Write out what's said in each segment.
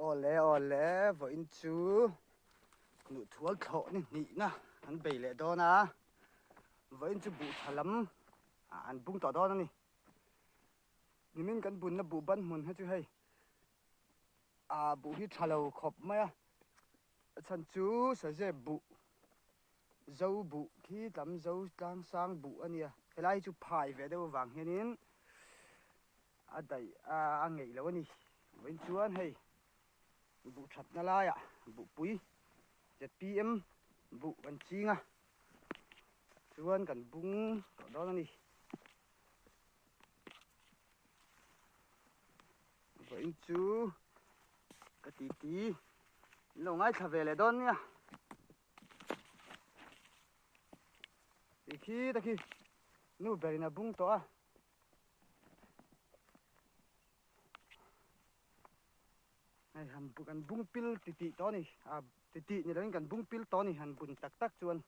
Awle awle vawiin chu nuhthual thlawh ni hnihna an bei leh dawn a, vawiin chu buh tha lam an bung tawh dawn a ni. Nimin kan bunna buh ban hmun hi chu hei ah buh hi tha lo khawp mai a, a chhan chu sazep buh zo buh khi tlam zo tlang sang buh a nia, helai hi chu phai ve deuh avang hianin a daih a a ngeih lo a ni. Vawiin chuan hei buh thatna laiah buhpui zpm buh kan ching a, chuan kan bung tawh dawn a ni. Vawiin chu ka titi min lo ngaithla ve leh dawn nia. Tih khi te khi nu berin a bung tawh a. Hei han kan bung pil titih tawh a ni a titih ni lovin kan bung pil tawh a ni han bun tak tak chuan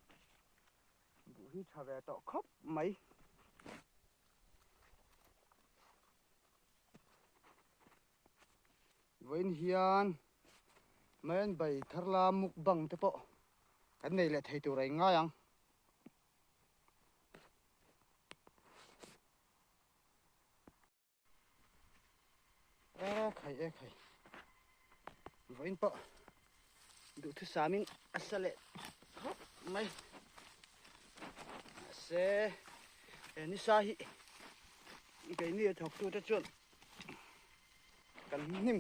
buh hi tha ve tawh khawp mai. Vawiin hian mai an bai thar la mukbang te pawh kan nei leh thei tur a ingai ang. E khai e khai vawiin pawh duhthusamin a sa leh khawp mai mahse he nisa hi keini a thawktute chuan kan hnim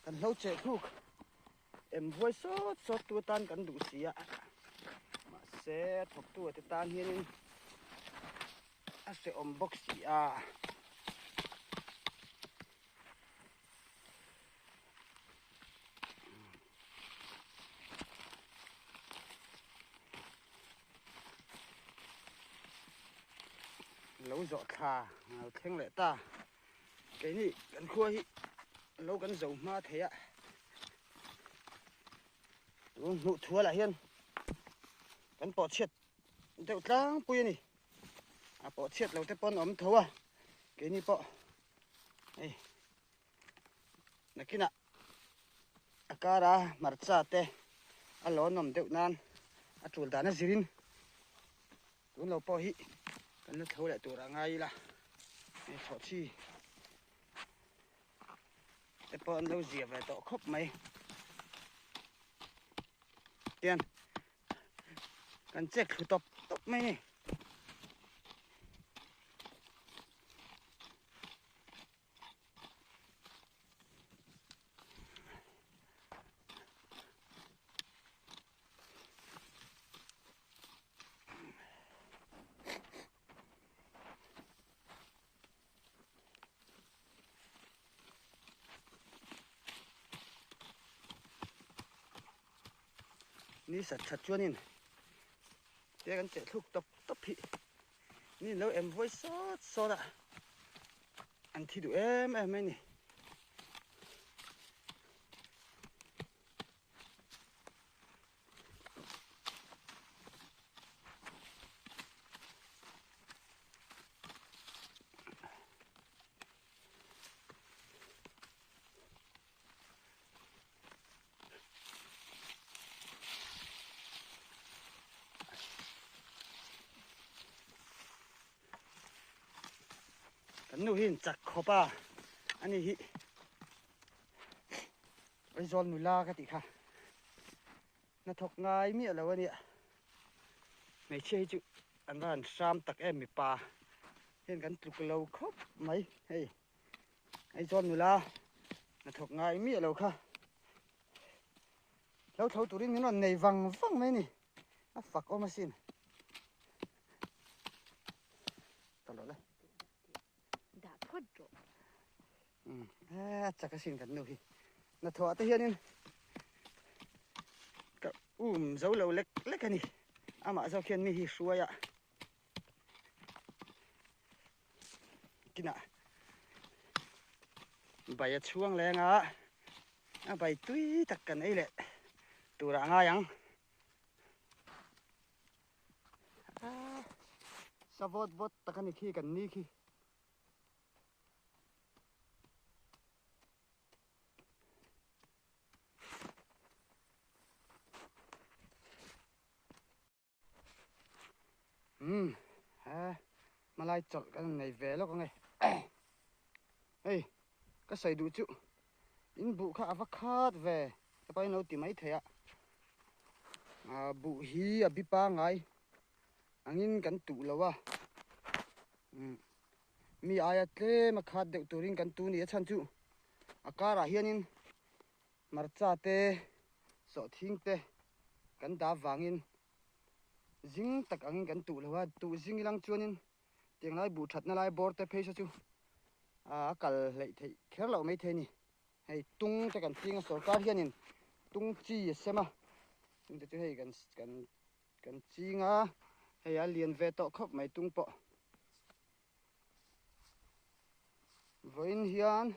kan hlo cheh thluk Em huai sawt sawt tu atan kan duh si a, mahse a thawktu te tan hianin a hrehawm bawk si a. Lo zawh thla a thleng leh ta. Keini kan khua hi lo kan zo hma thei a, tun hmuh thualah hian kan pawh chhiat deuh tlangpui a ni. A pawh chhiat lo te pawn a awm tho a, keini pawh hei nakinah a kara hmarcha te a lawnawm deuh nan a tul dan a zirin Tun lo pawh hi kan la tho leh tur a ngai ila, hei thlawhchhi te pawh an lo zia ve tawh khawp mai. Tian kan chek thlu tawp tawp mai ni. Ni sat that chuanin te kan cheh thluk tawp tawp hi ni lo em vawi sawt sawt a an thi duh em em mai ni. Kan nu hi in chak khawp a, ani hi Aizawl nula ka tih kha hnathawk ngai miah lo a nia. Hmeichhia hi chu an va han hram tak em mipa hian kan tluk lo khawp mai hei Aizawl nula hnathawk ngai miah lo kha hlo thlo turin min rawn nei vang vang mai a ni a fak awm asin. Dah phawt rawh. A chak asin kan nu hi. Hnathawh ah te hianin ka um zo lo lek lek a ni. Amah zawk hian mi hi hruai a. Kinah bai a chhuang leng a, a bai tui tak kan ei leh turah a ngai ang. Sa vawt vawt tak a ni khi kan ni khi. Malai chawlh kan nei ve lawk ange. Hei ka sawi duh chu in buh kha a va khat ve ka pahin lo ti mai thei a. Buh hi a bi pangai angin kan tuh lo a. Mi aia tlem a khat deuh turin kan tu ni a chhan chu a karah hianin hmarcha te sawhthing te kan dah vangin zing tak angin kan tuh lo a, tuh zing ilang chuanin tiang lai buh thatna lai bawr te phei saw chu a kal hleih theih kher loh maithei a ni. Hei tung te kan ching a sorkar hianin tung chi a sem a, chung te chu hei kan kan kan ching a, hei a lian ve tawh khawp mai tung pawh. Vawiin hian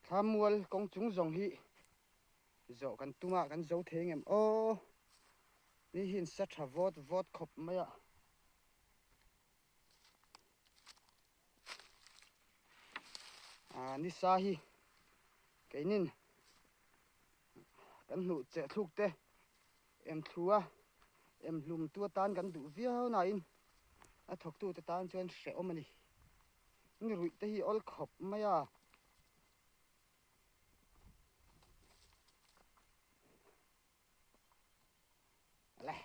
Thlamual kawng chung zawng hi zawh kan tum a, kan zo thei ngem aw. Ni hi in sa tha vawt vawt khawp mai a. Ni sa hi keinin kan hnuh cheh thluk te em thlu a, em hlum tu atan kan duh viau nain a thawktu te tan chuan hrehawm a ni. Ni ruih te hi awl khawp mai a. Le.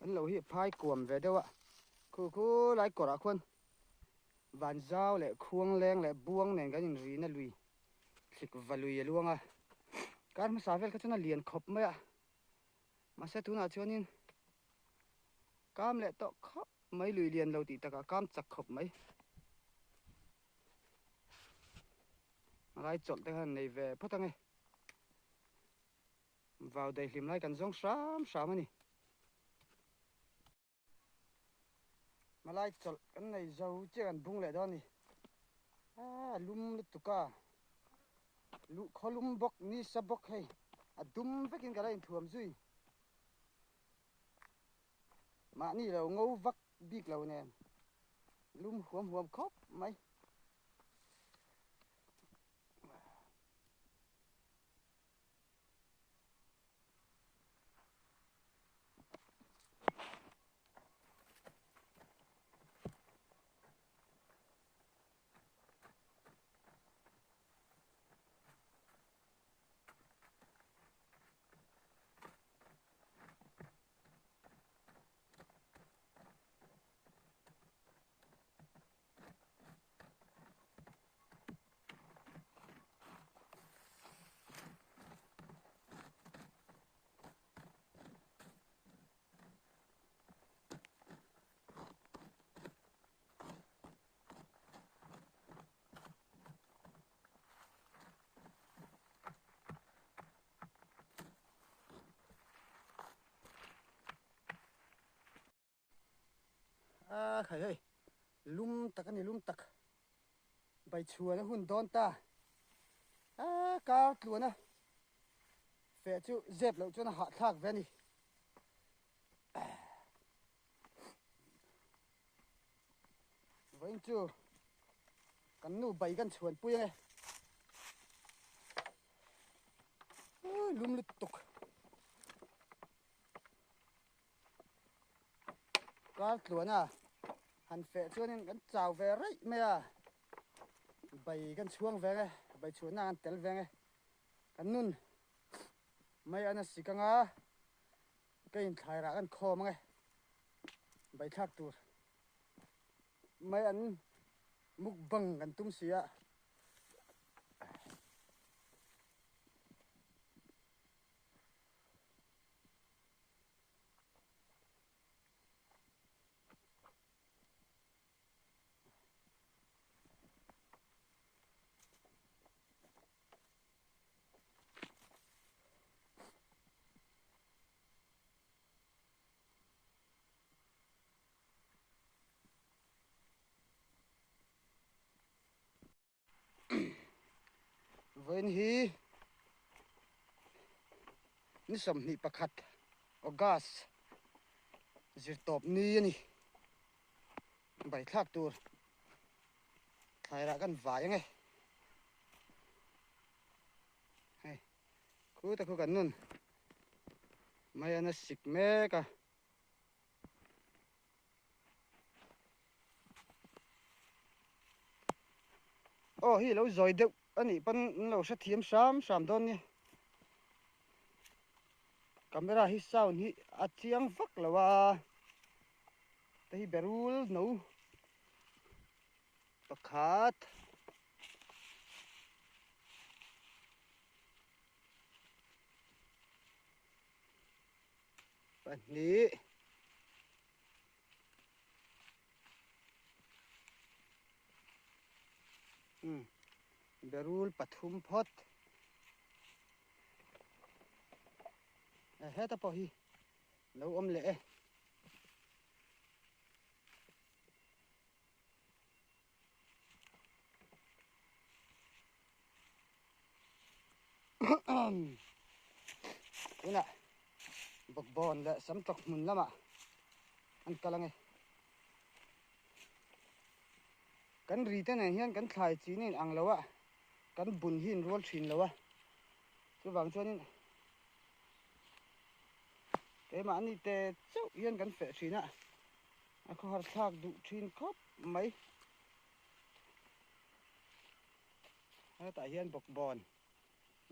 Kan lo hi phai kuam ve deuh a, khu khu lai kawrah khuan Vanzau leh Khuangleng leh Buang nen kan inrina lui thlik va lui a luang a, kar hmasa vel kha chuan a lian khawp mai a, mahse tunah chuanin kam leh tawh khawp mai lui lian lo tih takah kam chak khawp mai. Lai chawlh te khan nei ve phawt ange. Vau daihlim lai kan zawng hram hram a ni. Malai chawlh kan nei zo chiah kan bung leh dawn a ni. A lum lutuk a, luh khaw lum bawk ni sa bawk hei a dum vekin ka la inthuam zui. Mahni lo ngo vak bik lo nen lum huam huam khawp mai. A khai hei lum tak a ni lum tak baichhuan a hun dawn ta a kar tluan a feh chu zep loh chuan a hahthlak ve a ni. Vawiin chu kan nu bai kan chhuan pui ange lum lutuk kar tluan a han feh chuanin kan chau ve raih mai a bai kan chhuang ve ange bai chhuanna kan tel ve ange kan nun mai a na sik anga ka inthlai rah kan khawm ange bai thlak tur mai an mukbang kan tum si a. Vawiin hi ni 21 August zirtawp ni a ni. Bai thlak tur thlai rah kan vai ange. Hei khuta khu kan nun mai ana sik mek a. Aw hi lo zawi deuh a nih pawn an lo hrethiam hram hram dawn nia. Camera hi sound hi a chiang vak lo a te hi berul no pakhat pahnih umm berul pathum phawt heta pawh hi lo awm leh e. Tunah bawkbawn leh samtawk hmun lamah an kal ange. Kan ri te nen hian kan thlai chin a inang lo a, kan bun hi inrual thin lo a, chuvang chuanin keimahni te chauh hian kan feh thin a, a khawhar thlak duh thin khawp mai. Hetah hian bawkbawn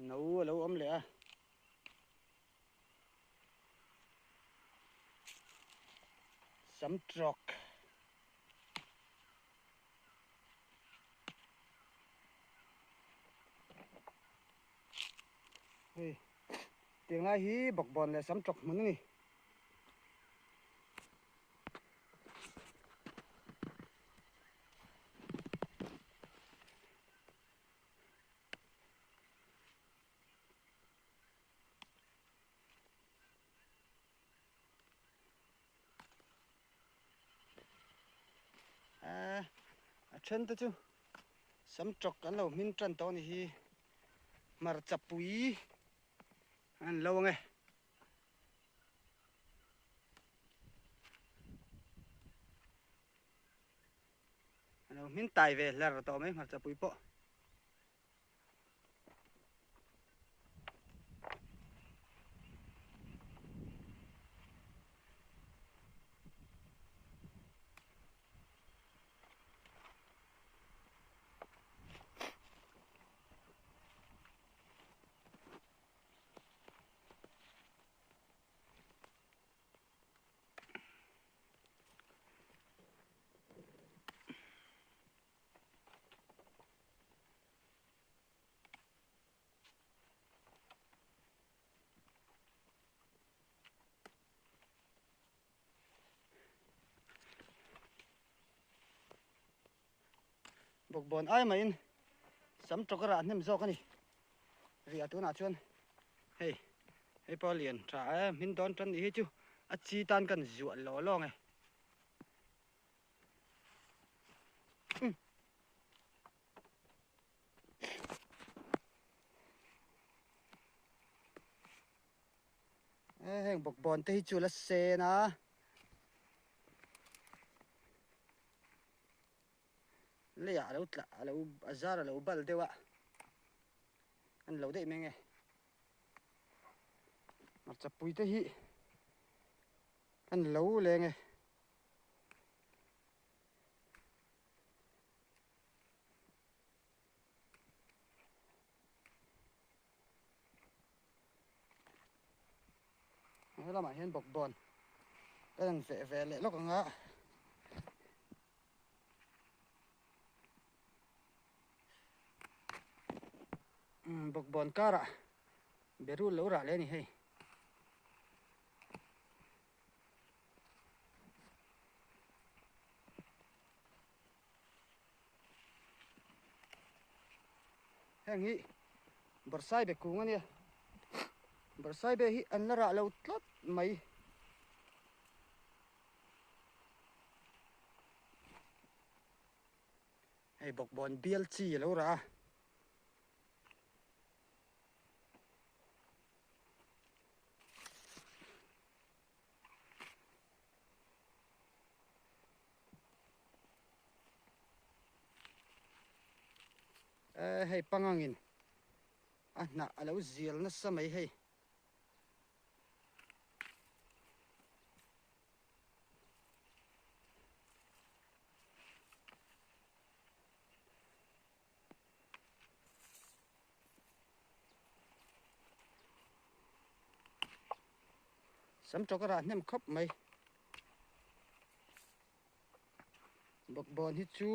no a lo awm leh a. Sam trawk. Hei tiang lai hi bawkbawn leh sam trawk hmun a ni. A then te chu sam tawk an lo hmin tan tawh a ni hi hmarcha pui an lo ang e. A lo hmin tai ve hlar tawh mai hmarcha pui pawh. Bawkbawn ai maiin sam tawk a rah hnem zawk a ni. Ria tunah chuan hei hei pawh a lian tha e hmin dawn tan nih hi chu a chi tan kan zuah law law ang e. Heng bawkbawn te hi chu la sen a. Leiah a lo tla a lo a zar a lo bal deuh a an lo daih mai nge hmarcha pui te hi an lo leng e. He lamah hian bawkbawn ka rawn veh ve leh lawk ang a. Bawkbawn karah berul lo rah leh a ni hei. Heng hi Barsaibe kung a nia Barsaibe hi an la rah lo tlat mai. Hei bawkbawn bial chi a lo rah a. Hei pangangin a hnah a lo zial nasa mai hei. Sam tawk a rah hnem khawp mai. Bawkbawn hi chu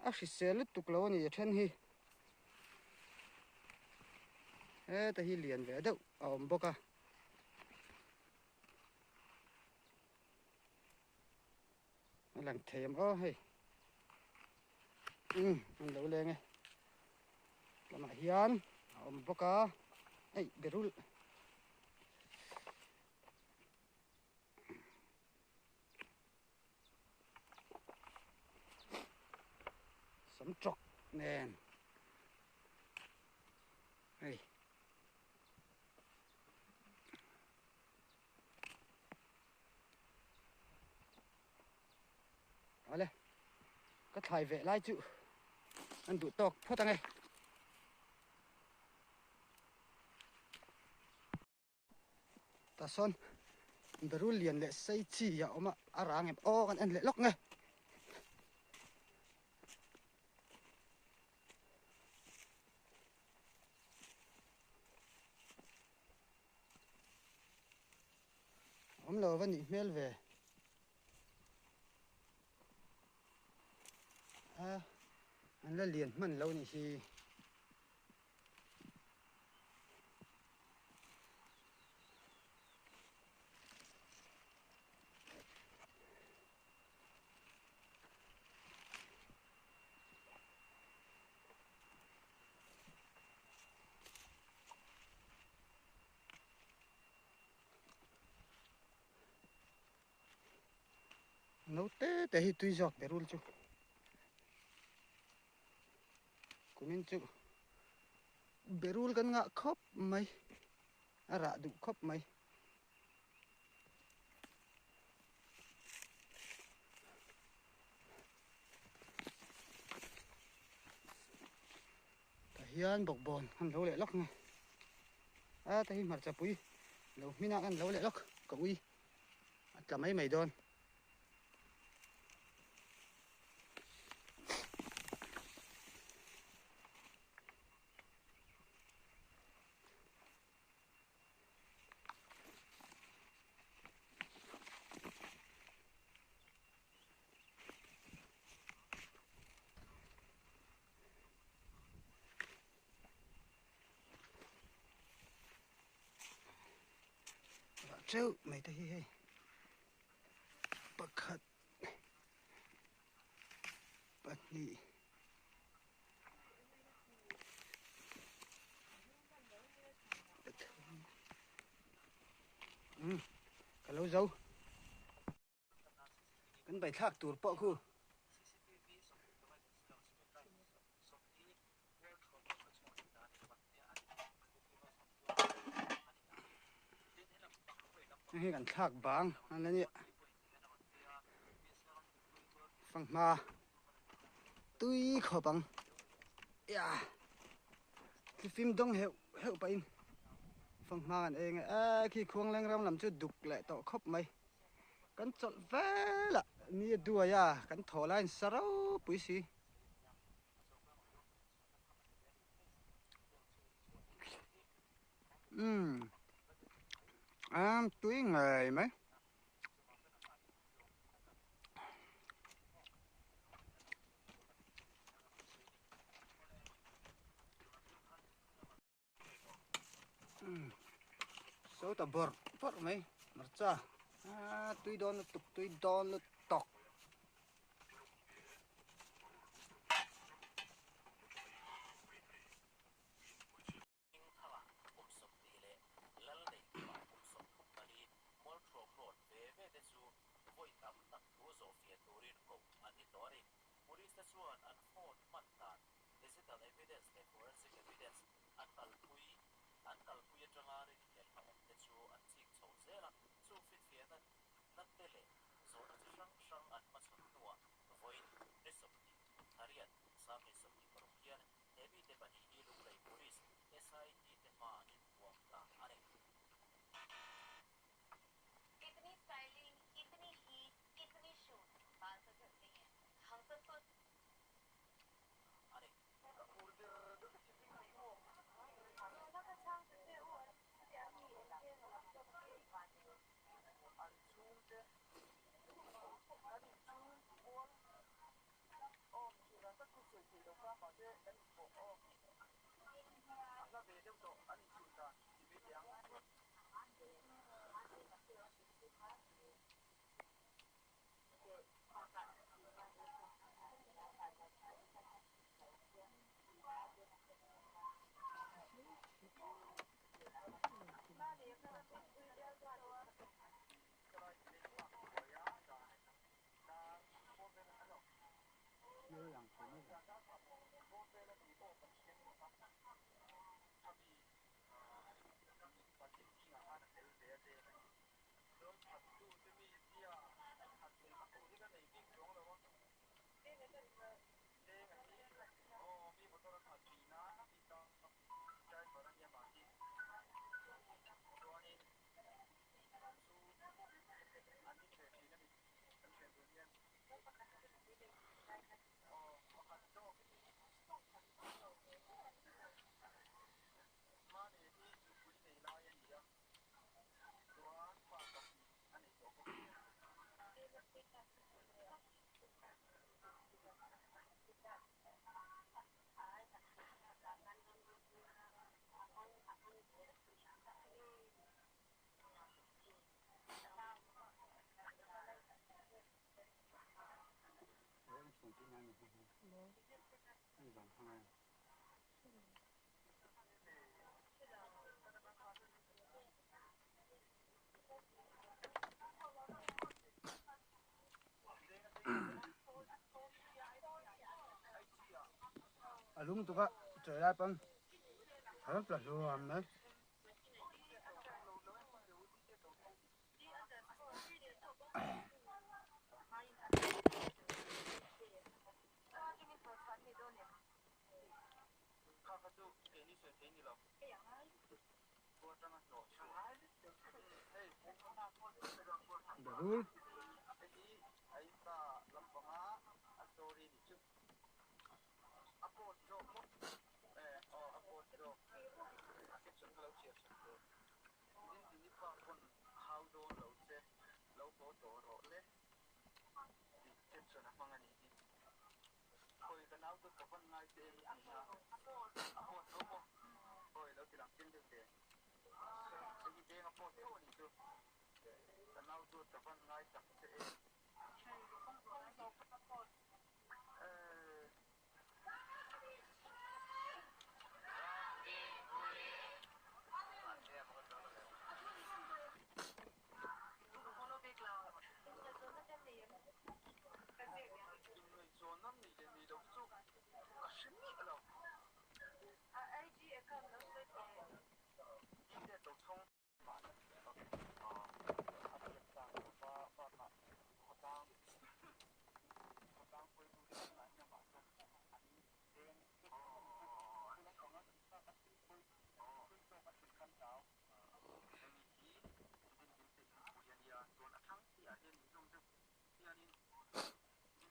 a hrisel lutuk lo a ni a then hi. Heta hi lian ve deuh a awm bawk a. A lang thei em aw hei. Umm an lo leng e. Lamah hian a awm bawk a. Hei berul. Sam tawk nen. Hei. Awle ka thlai ve lai chu an duh tawk phawt ang e. Tah sawn berul lian leh sei chi a awm a, a rang em aw kan en leh lawk nge. Awm lo va nih hmel ve. A an la lian hman lo nih hi. Naute te hi tui zawk berul chu kumin chu berul kan ngah khawp mai a rah duh khawp mai. Tah hian bawkbawn an lo leh lawk nge a ta hi hmarcha pui lo hmin ah an lo leh lawk ka ui a tla mai mai dawn. Teuh mai te hi hei pakhat pahnih pathum umm ka lo zo. Kan bai thlak tur pawh khu. Hei hi kan thlak bang a la nia. Fanghma tui khawp ang. Ia thlifim dawng heuh heuh pahin fanghma kan eng a, e khi khuangleng ram lam chu duk leh tawh khawp mai. Kan chawlh vel a ni a duai a, kan thaw laiin sa ropui si. Umm a tui ngei mai. So ta bawrh bawrh mai hmarcha a tui dawn lutuk tui dawn lutuk. An kalpui an kalpui atanga rinhlelh a awm te chu an chik chho zel a, chung finfiahna na te leh zawhna chi hrang. SIT te hmaah an inpuang ta a ni. A ni. A lung tuk ah choi lai pang thar tla hluam mai. Berul.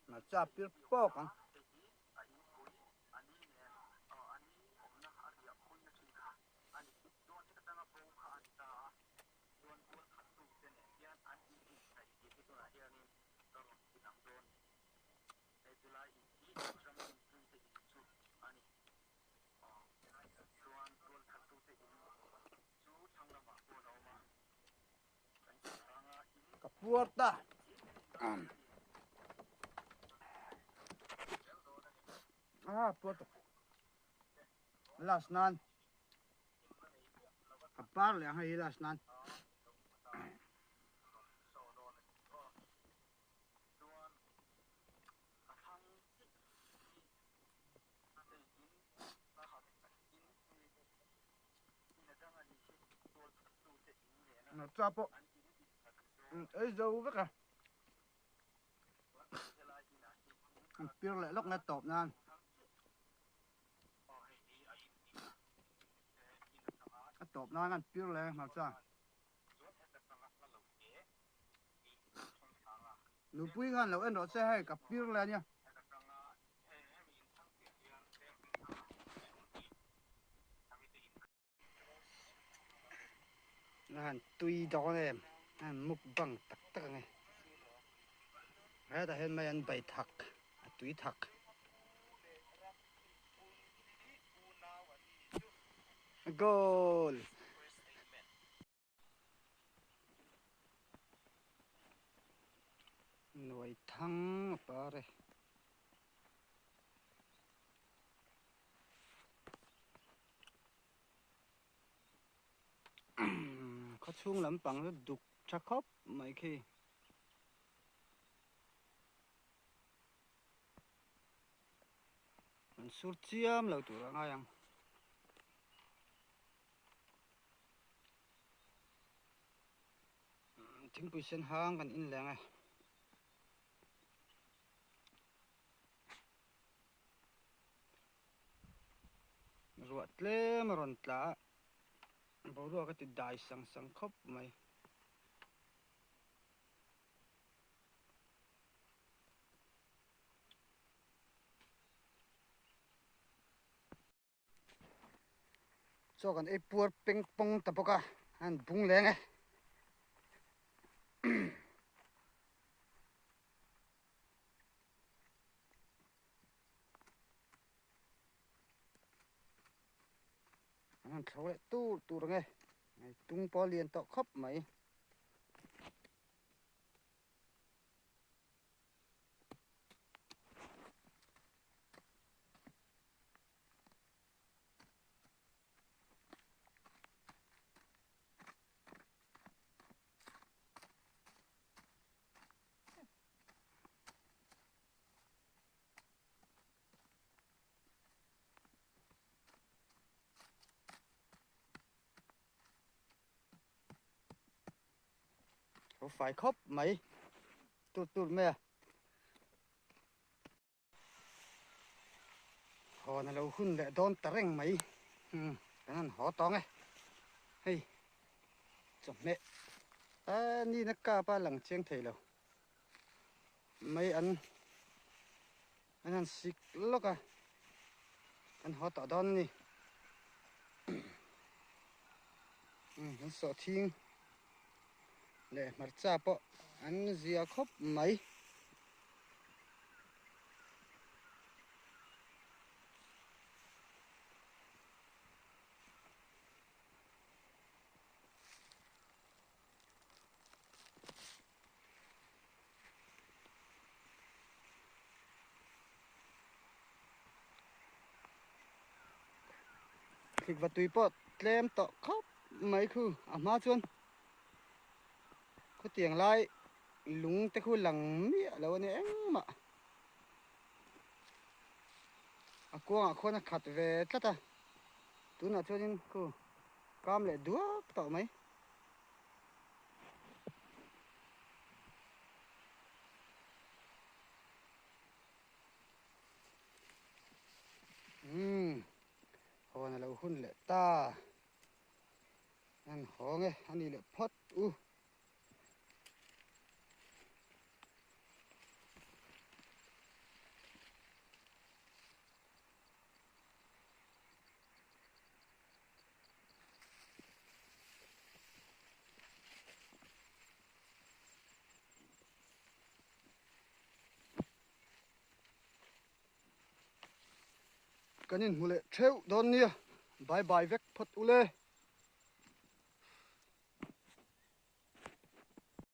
Hmarcha pir pawk ang. Ka puar ta. Ah, puar tuk. Last nan. A par leh ang hei last nan. Hmarcha pawh ei zo vek a, an pir leh lawk nge tawp nan. tawp nan an pir leh hmarcha. Nupui khan lo en rawh se hei ka pir leh ania. A han tui dawn em a han mukbang tak tak ang e hetah hian mai an bai thak a tui thak. Goal! Nuai thang a par e. Khawchhung lampang chu duk tha khawp mai khi. An sur chiam lo tur a ngai ang. Thingpui sen hang kan in leng e. Ruah tlem a rawn tla a, boruak a ti dai sang sang khawp mai. Chaw kan ei puar peng pawng ta bawk a, a han bung leng e. An han thlo leh tur tur ang e, tung pawh a lian tawh khawp mai. Lo fai khawp mai tur tur mai a. Hawn a lo hun leh dawn ta reng mai umm kan han haw tawng e hei chawhmeh a nina kap a lang chiang thei lo mai an an han sik lawk a kan haw tawh dawn a ni umm kan sawhthing leh hmarcha pawh an zia khawp mai. Thlik va tui pawh tlem tawh khawp mai khu a hma chuan khawtiang lai lung te khu lang miah lo a ni engmah a kuangah khuan a khat ve tlat a tunah chuanin khu kam leh duak tawh mai. Umm hawn a lo hun leh ta an hawng e a ni leh phawt u. Kan inhmu leh theuh dawn nia, bye bye vek phawt ule.